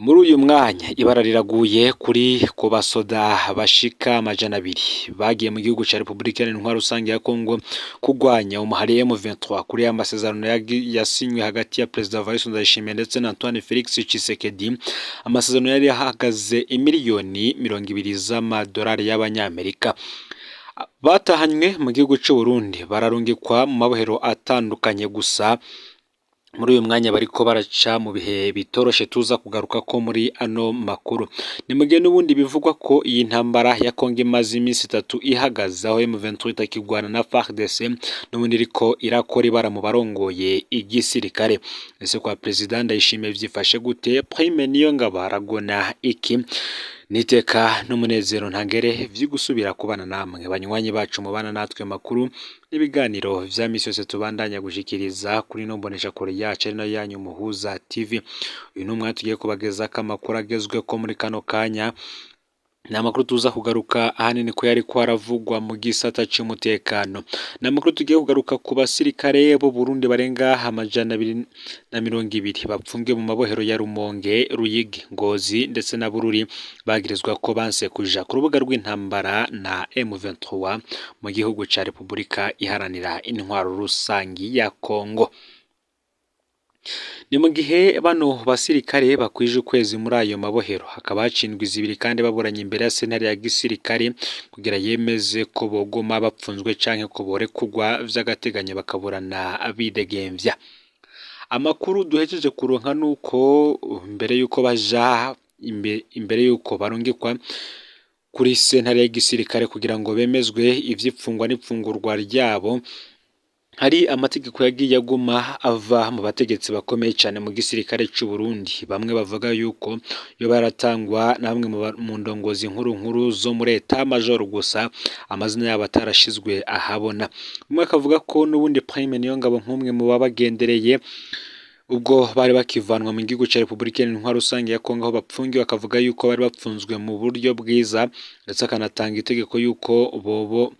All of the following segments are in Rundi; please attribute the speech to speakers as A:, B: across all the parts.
A: Muri uyu mwanya ibara riraguye kuri ku basoda bashika 200 bagiye mu gihugu ca Republika Iharanira Intwaro Rusange ya Congo kugwanya umuhari M23 kuri ya masezerano yasinywe hagati ya Perezida Evariste Ndayishimiye ndetse na Antoine Felix Tshisekedi, amasezerano yari ahagaze imiliyoni 20 z'amadolari y'abanyamerika. Batahanywe mu gihugu c'u Burundi bararungikwa mu mabohero atandukanye, gusa muri uyu mwanya bariko baraca mu bihe bitoroshe tuza kugaruka ko muri ano makuru. Ni mu gihe n'ubundi bivugwa ko iyi ntambara ya Kongo imaze iminsi 3 ihagaze, aho M23 itakigwana na FARDC, n'ubundi iriko irakora ibara mu barongoye igisirikare. Ese kwa Perezida Ndayishimiye vyifashe gute? Prime Niyongabo aragona iki? Niteka n'umunezero ntangere vy'ugusubira kubana namwe banywanyi bacu mubana natwe makuru n'ibiganiro vya misi yose tubandanya gushikiriza kuri no mbonesha kure yacu ari nayo yanyu Muhuza TV. Uyu ni umwanya tugiye kubagezako amakuru agezweko muri kano kanya. Ni amakuru tuza kugaruka ahanini ko yariko aravugwa mu gisata c'umutekano. Ni amakuru tugiye kugaruka ku basirikare b'u Burundi barenga 220 bapfungiwe mu mabohero ya Rumonge, Ruyigi, Ngozi ndetse na Bururi, bagirizwa ko banse kuja ku rubuga rw'intambara na M23 mu gihugu ca Republika Iharanira Intwaro Rusangi ya Congo. Ni mu gihe bano basirikare bakwije ukwezi muri ayo mabohero, hakaba haciye indwi 2 kandi baburanye imbere ya sentare ya gisirikare kugira yemeze ko boguma bapfunzwe canke ko borekurwa vy'agateganyo bakaburana bidegemvya. Amakuru duhejeje kuronka nuko mbere yuko baja imbere yuko barungikwa kuri sentare ya gisirikare kugira ngo bemezwe ivy'ipfungwa n'ipfungurwa ryabo, hari amategeko yagiye aguma ava mu bategetsi bakomeye cane mu gisirikare c'u Burundi. Bamwe bavuga yuko yoba yaratangwa na bamwe mu ndongozi nkuru nkuru zo muri état major, gusa amazina yabo atarashizwe ahabona. Umwe akavuga ko n'ubundi Prime Niyongabo, nk'umwe mu babagendereye ubwo bari bakivanwa mu gihugu ca Republika Iharanira Intwaro Rusange ya Kongo aho bapfungiwe, akavuga yuko bari bapfunzwe mu buryo bwiza, ndetse akanatanga itegeko yuko bobo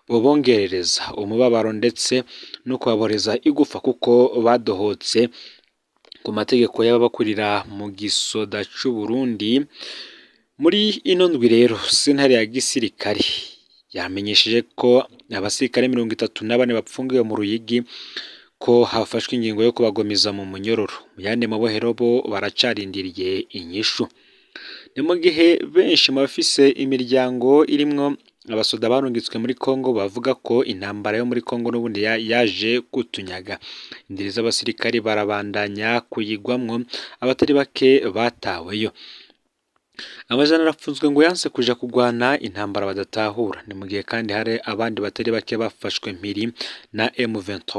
A: bobongerereza umubabaro ndetse no kubaboreza igufa kuko badohotse ku mategeko y'ababakurira mu gisoda c'u Burundi. Muri ino ndwi rero sentare ya gisirikare yamenyesheje ko abasirikare 34 bapfungiwe mu Ruyigi ko hafashwe ingingo yo kubagumiza mu munyororo. Mu yandi mabohero bo baracarindiriye inyishu. Ni mu gihe benshi mu bafise imiryango irimwo abasoda barungitswe muri Kongo bavuga ko intambara yo muri Kongo n'ubundi yaje kutunyaga. Indiri z'abasirikari barabandanya kuyigwamwo, abatari bake bataweyo. Amajana arapfunzwe ngo yanse kuja kugwana intambara badatahura. Ni mu gihe kandi hari abandi batari bake bafashwe mpiri na M23.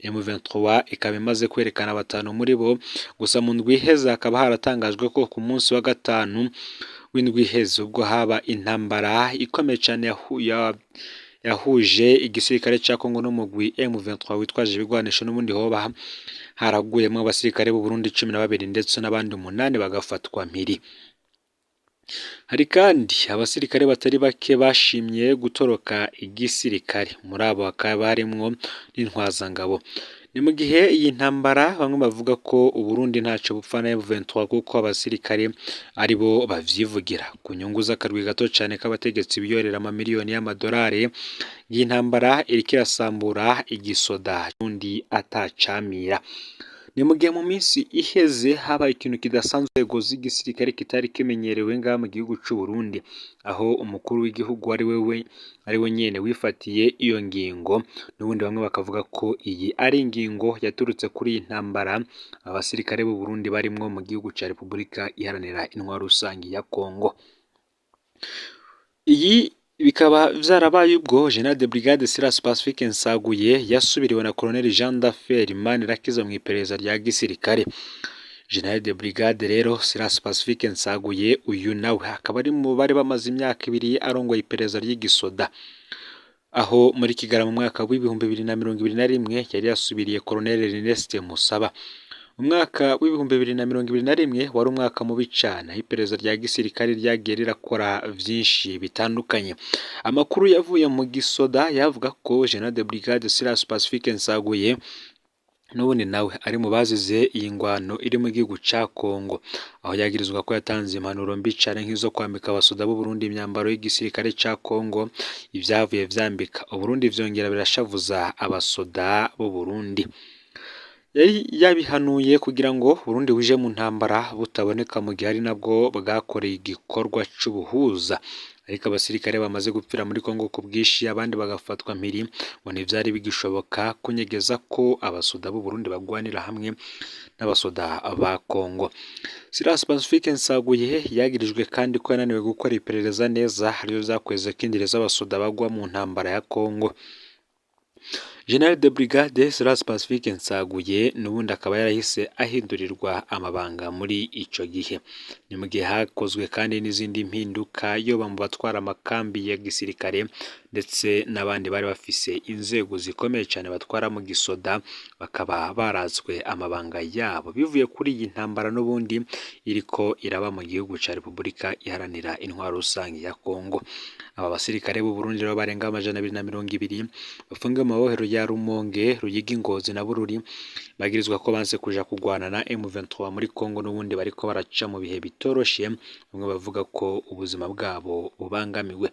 A: M23 ikaba imaze kwerekana batanu muri bo gusa. Mu ndwi iheze hakaba haratangajwe ko ku munsi wa gatanu w'indwi iheze, ubwo haba intambara ikomeye cane yahuje igisirikare ca Kongo n'umugwi M23 witwaje ibigwanisho, n'ubundi hoba haraguyemwo abasirikare b'u Burundi 12 ndetse n'abandi 8 bagafatwa mpiri. Hari kandi abasirikare batari bake bashimye gutoroka igisirikare, muri abo hakaba harimwo n'intwazangabo. Ni mu gihe iyi ntambara bamwe bavuga ko Uburundi ntaco bupfa na M23, kuko abasirikare aribo bavyivugira ku nyungu z'akarwi gato cane k'abategetsi biyorera amamiliyoni y'amadolari. Iyi ntambara iriko irasambura igisoda undi atacamira. Ni mu gihe mu minsi iheze habaye ikintu kidasanzwe inzego z'igisirikare kitari kimenyerewe ngaha mu gihugu c'u Burundi, aho umukuru w'igihugu ari wewe ari we nyene wifatiye iyo ngingo. N'ubundi bamwe bakavuga ko iyi ari ingingo yaturutse kuri iyi ntambara abasirikare b'u Burundi barimwo mu gihugu ca Republika Iharanira Intwaro Rusangi ya Kongo. Iyi bikaba vyarabaye ubwo General de Brigade Silas Pacifique Nsaguye yasubiriwe na Colonel Jean Dafer Manirakiza mu iperereza rya gisirikare. General de Brigade rero Silas Pacifique Nsaguye, uyu nawe akaba ari mu bari bamaze imyaka 2 arongoye iperereza ry'igisoda, aho muri Kigarama mu mwaka w'2021 yari yasubiriye Colonel Ernest Musaba. Umwaka w'2021 wari umwaka mubi cane, aho iperereza rya gisirikare ryagiye rirakora vyinshi bitandukanye. Amakuru yavuye mu gisoda yavuga ko General de Brigade Silas Pacifique Nsaguye n'ubundi nawe ari mu bazize iyi ngwano iri mu gihugu ca Kongo, aho yagirizwa ko yatanze impanuro mbi cane nk'izo kwambika abasoda b'u Burundi imyambaro y'igisirikare ca Kongo, ivyavuye vyambika Uburundi vyongera birashavuza abasoda b'u Burundi. Yari yabihanuye kugira ngo Burundi buje mu ntambara butaboneka mu gihe ari nabwo bwakoreye igikorwa c'ubuhuza, ariko abasirikare bamaze gupfira muri Kongo ku bwinshi abandi bagafatwa mpiri, ngo ntivyari bigishoboka kunyegeza ko abasoda b'u Burundi bagwanira hamwe n'abasoda ba Kongo. Silas Pacifique Nsaguye yagirijwe kandi ko yananiwe gukora iperereza neza, arivyo vyakweze ko indiri z'abasoda bagwa mu ntambara ya Kongo. General de Brigade Silas Pacifique Nsaguye n'ubundi akaba yarahise ahindurirwa amabanga muri ico gihe. Ni mu gihe hakozwe kandi n'izindi mpinduka yoba mu batwara amakambi ya gisirikare ndetse n'abandi bari bafise inzego zikomeye cane batwara mu gisoda, bakaba barazwe amabanga yabo bivuye kuri iyi ntambara n'ubundi iriko iraba mu gihugu ca Repubulika Iharanira Intwaro Rusangi ya Kongo. Aba basirikare b'u Burundi rero barenga 220 bafungiwe mu mabohero ya Rumonge, Ruyigi, Ngozi na Bururi, bagirizwa ko banse kuja kugwana na M23 muri Kongo, n'ubundi bariko baraca mu bihe bitoroshe, bamwe bavuga ko ubuzima bwabo bubangamiwe.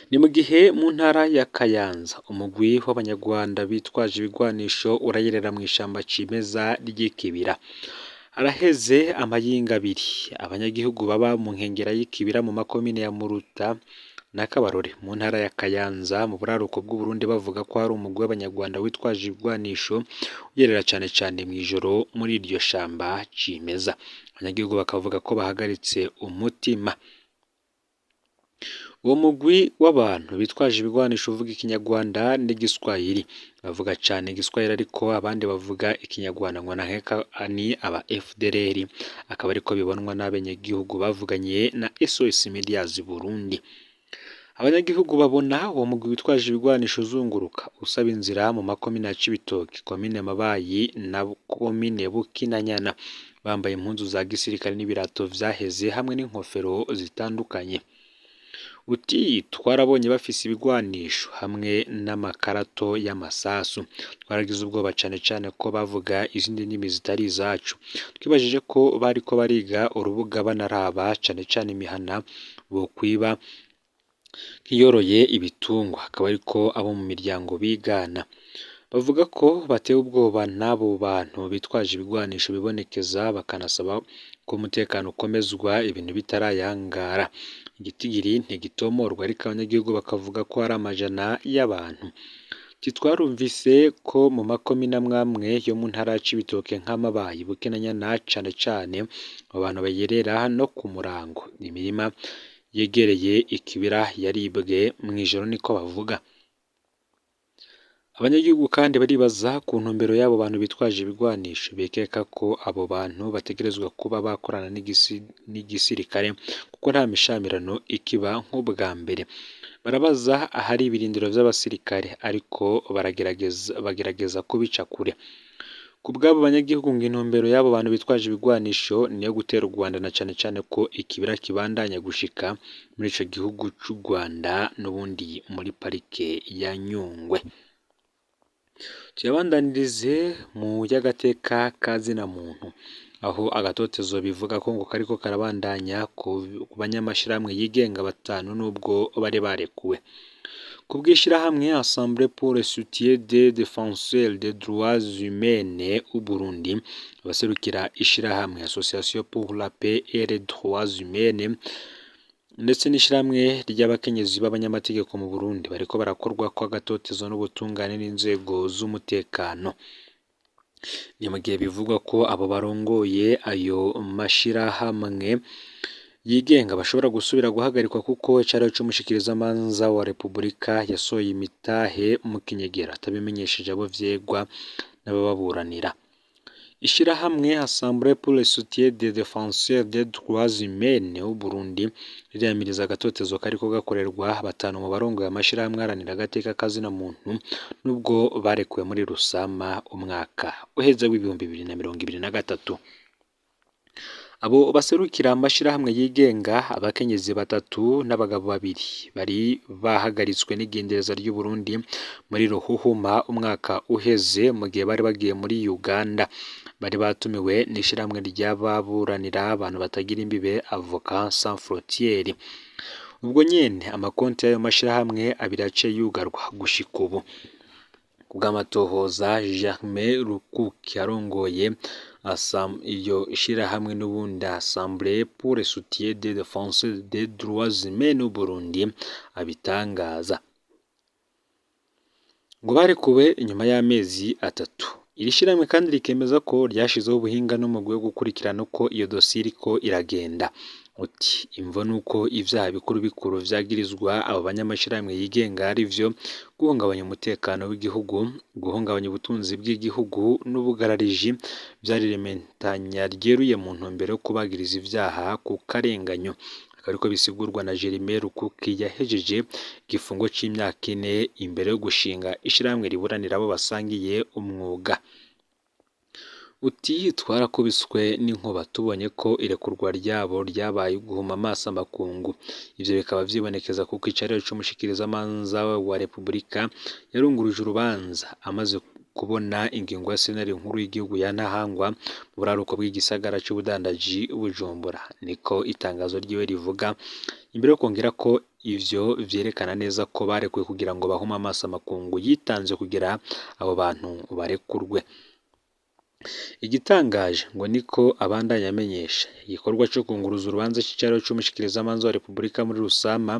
A: Ni mu gihe mu ntara ya Kayanza umugwi w'abanyarwanda bitwaje ibigwanisho urayerera mw'ishamba cimeza ry'ikibira. Haraheze amayinga abiri abanyagihugu baba mu nkengera y'ikibira mu makomine ya Muruta na Kabarore mu ntara ya Kayanza mu buraruko bw'Uburundi bavuga ko hari umugwi w'abanyarwanda witwaje ibigwanisho uyerera cane cane mw'ijoro muri iryo shamba cimeza. Abanyagihugu bakavuga ko bahagaritse umutima. Uwo mugwi w'abantu bitwaje ibigwanisho uvuga ikinyarwanda n'igiswahili, bavuga cane igiswahili ariko abandi bavuga ikinyarwanda ngo nkeka ni aba FDLR, akaba ariko bibonwa n'abenegihugu bavuganye na SOS Medias Burundi. Abanyagihugu babona uwo mugwi witwaje ibigwanisho uzunguruka usaba inzira mu makomine ya Cibitoke, komine Mabayi na komine Bukinanyana, bambaye impuzu za gisirikare n'ibirato vyaheze hamwe n'inkofero zitandukanye. Uti twarabonye bafise ibigwanisho hamwe n'amakarato y'amasasu, twaragize ubwoba cane cane ko bavuga izindi ndimi zitari izacu, twibajije ko bariko bariga urubuga banaraba cane cane imihana bokwiba nk'iyoroye ibitungwa, akaba ariko abo mu miryango bigana. Bavuga ko batewe ubwoba n'abo bantu bitwaje ibigwanisho bibonekeza, bakanasaba ko umutekano ukomezwa ibintu bitarayangara. Igitigiri ntigitomorwa ariko abanyagihugu bakavuga ko hari amajana y'abantu. Titwarumvise ko mu makomine amwamwe yo mu ntara ya Cibitoke nk'Amabayi, Bukinanyana cane cane abo bantu bayerera no ku murango. Imirima yegereye ikibira yaribwe mw'ijoro niko bavuga. Abanyagihugu kandi baribaza ku ntumbero y'abo bantu bitwaje ibigwanisho, bikeka ko abo bantu bategerezwa kuba bakorana n'igisirikare kuko nta mishamirano ikiba nk'ubwa mbere. Barabaza ahari ibirindiro vy'abasirikare ariko bagerageza kubica kure. Ku bw'abo banyagihugu ngo intumbero y'abo bantu bitwaje ibigwanisho niyo gutera u Rwanda na cane cane ko ikibira kibandanya gushika muri ico gihugu c'u Rwanda n'ubundi muri parike ya Nyungwe. Tuyabandanirize mu y'agateka ka zina muntu, aho agatotezo bivuga ko ngo kariko karabandanya ku banyamashirahamwe yigenga batanu nubwo bari barekuwe. Ku bw'ishirahamwe Assemblée pour le soutien des défenseurs des droits humains au Burundi, abaserukira ishirahamwe Association pour la paix et les droits humains ndetse n'ishirahamwe ry'abakenyezi b'abanyamategeko mu Burundi bariko barakorwa ko agatotezo n'ubutungane n'inzego z'umutekano. Ni mu gihe bivugwa ko abo barongoye ayo mashirahamwe yigenga bashobora gusubira guhagarikwa kuko icariho c'umushikirizamanza wa Repubulika yasohoye imitahe mu kinyegera atabimenyesheje abo vyegwa n'abababuranira. Ishirahamwe Assemblée pour le soutien des défenseurs des droits humains au Burundi ririyamiriza agatotezo kariko gakorerwa batanu mu barongoye amashirahamwe aharanira agateka ka zina muntu nubwo barekuwe muri Rusama umwaka uheze w'2023. Abo baserukira amashirahamwe yigenga, abakenyezi batatu n'abagabo babiri, bari bahagaritswe n'igendereza ry'Uburundi muri Ruhuhuma umwaka uheze mu gihe bari bagiye muri Uganda. Bari batumiwe n'ishirahamwe ry'ababuranira abantu batagira imbibe, Avocats Sans Frontières. Ubwo nyene amakonti y'ayo mashirahamwe abiri aciye yugarwa gushika ubu. Kubw'amatohoza, Germain Rukuki arongoye iryo shirahamwe n'ubundi Assemblée pour le soutien des défenseurs des droits humains au Burundi abitangaza. Ngo barekuwe inyuma y'amezi 3. Iri shirahamwe kandi rikemeza ko ryashizeho ubuhinga n'umugwi wo gukurikirana uko iyo dosiye iriko iragenda. Uti imvo nuko ivyaha bikuru bikuru vyagirizwa abo banyamashirahamwe yigenga arivyo guhungabanya umutekano w'igihugu, guhungabanya ubutunzi bw'igihugu n'ubugarariji, vyari irementanya ryeruye mu ntumbero yo kubagiriza ivyaha ku karenganyo. Akaba ariko bisigurwa na Germain Rukuki yahejeje igifungo c'imyaka 4 imbere yo gushinga ishirahamwe riburanira abo basangiye umwuga. Uti twarakubiswe n'inkuba tubonye ko irekurwa ryabo ryabaye guhuma amaso amakungu. Ivyo bikaba vyibonekeza kuko icarero c'umushikirizamanza wa Repubulika yarunguruje urubanza amaze kubona ingingo ya sentare nkuru y'igihugu ya Ntahangwa mu buraruko bw'igisagara c'ubudandaji Bujumbura. Niko itangazo ryiwe rivuga, imbere yo kongera ko ivyo vyerekana neza ko barekuwe kugira ngo bahume amaso amakungu yitanze kugira abo bantu barekurwe. Igitangaje ngo niko abandanya amenyesha, igikorwa co kunguruza urubanza c'icaro c'umushikirizamanza wa Repubulika muri Rusama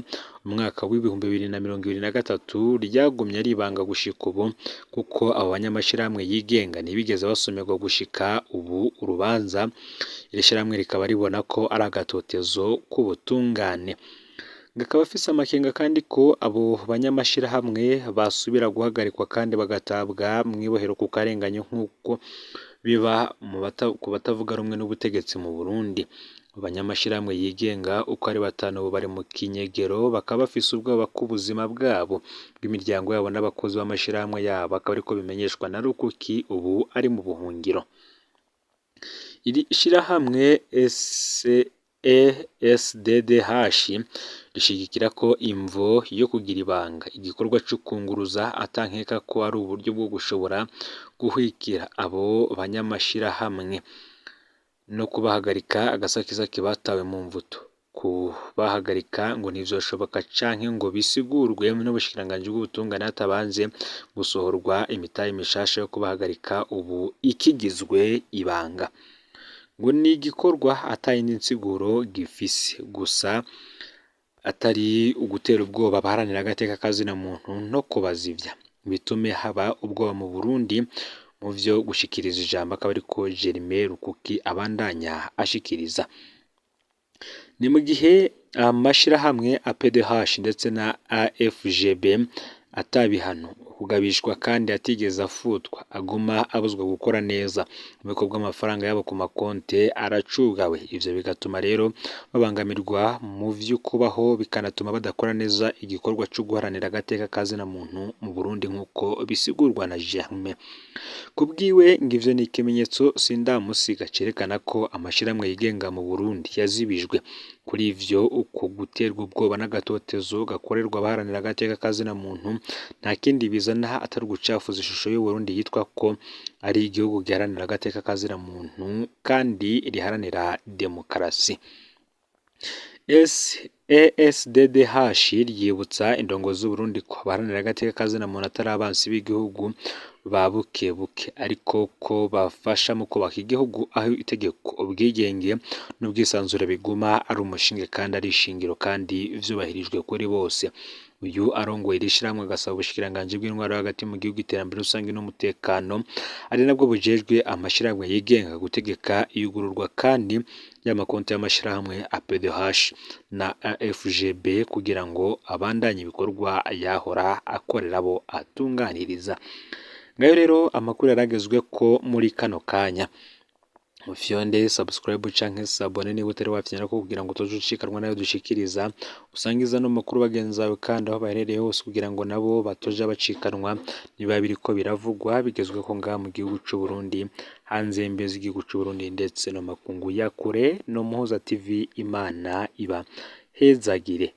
A: umwaka w'2023 ryagumye ari ibanga gushika ubu, kuko abo banyamashirahamwe yigenga ntibigeze basomerwa gushika ubu urubanza. Iri shirahamwe rikaba ribona ko ari agatotezo k'ubutungane. Gakaba afise amakenga kandi ko abo banyamashirahamwe basubira guhagarikwa kandi bagatabwa mw'ibohero ku karenganyo nk'uko biba ku batavuga rumwe n'ubutegetsi mu Burundi. Abanyamashirahamwe yigenga uko ari batanu bari mu kinyegero, bakaba bafise ubwoba k'ubuzima bwabo, bw'imiryango yabo n'abakozi b'amashirahamwe yabo, akaba ariko bimenyeshwa na Rukuki ubu ari mu buhungiro. Iri shirahamwe SDDH rishigikira ko imvo yo kugira ibanga igikorwa co kunguruza atankeka ko ari uburyo bwo gushobora guhwikira abo banyamashirahamwe no kubahagarika agasakisaki batawe mu mvuto. Kubahagarika ngo ntivyoshoboka canke ngo bisigurwe n'ubushikiranganji bw'ubutungane hatabanze gusohorwa imitahe mishasha yo kubahagarika ubu ikigizwe ibanga. Ngo ni igikorwa atayindi nsiguro gifise, gusa atari ugutera ubwoba abaharanira agateka kazina muntu no kubazivya, bitume haba ubwoba mu Burundi mu vyo gushikiriza ijambo, akaba ariko Germain Rukuki abandanya ashikiriza. Ni mu gihe amashirahamwe APDH ndetse na AFGB atabihano kugabishwa kandi atigeze afutwa, aguma abuzwa gukora neza. Ububiko bw'amafaranga yabo ku makonte aracugawe, ivyo bigatuma rero babangamirwa mu vy'ukubaho, bikanatuma badakora neza igikorwa co guharanira agateka kazina muntu mu Burundi nk'uko bisigurwa na Germain. Kubwiwe ngo ivyo ni ikimenyetso sindamusiga cerekana ko amashirahamwe yigenga mu Burundi yazibijwe. Kuri ivyo, uko guterwa ubwoba n'agatotezo gakorerwa abaharanira agateka kazina muntu nta kindi bizana atari ugucafuza ishusho y'Uburundi yitwa ko ari igihugu giharanira agateka kazina muntu kandi riharanira demokarasi. ASDDH ryibutsa indongozi z'Uburundi ko abaharanira agateka kazina muntu atari abansi b'igihugu ba bukebuke, ariko ko bafasha mu kubaka igihugu aho itegeko, ubwigenge n'ubwisanzure biguma ari umushinge kandi ari ishingiro kandi vyubahirijwe kuri bose. Uyu arongoye iri shirahamwe agasaba ubushikiranganji bw'intwaro hagati mu gihugu, iterambere rusange n'umutekano, ari nabwo bujejwe amashirahamwe yigenga, gutegeka iyugururwa kandi y'amakonti y'amashirahamwe APDH na AFGB kugira ngo abandanye ibikorwa yahora akorera abo atunganiriza. Ngayo rero amakuru yaragezwe ko muri kano kanya. Mufyonde subscribe canke s'abonner niba utari wafyonda ko kugira ngo utoje ucikanwa nayo dushikiriza, usangiza no makuru bagenzi bawe kandi aho baherereye hose kugira ngo nabo batoja bacikanwa niba biriko biravugwa bigezweho ngaha mu gihugu c'u Burundi, hanze y'imbibe z'igihugu c'u Burundi ndetse no makungu ya kure. No Muhuza TV, Imana iba hezagire.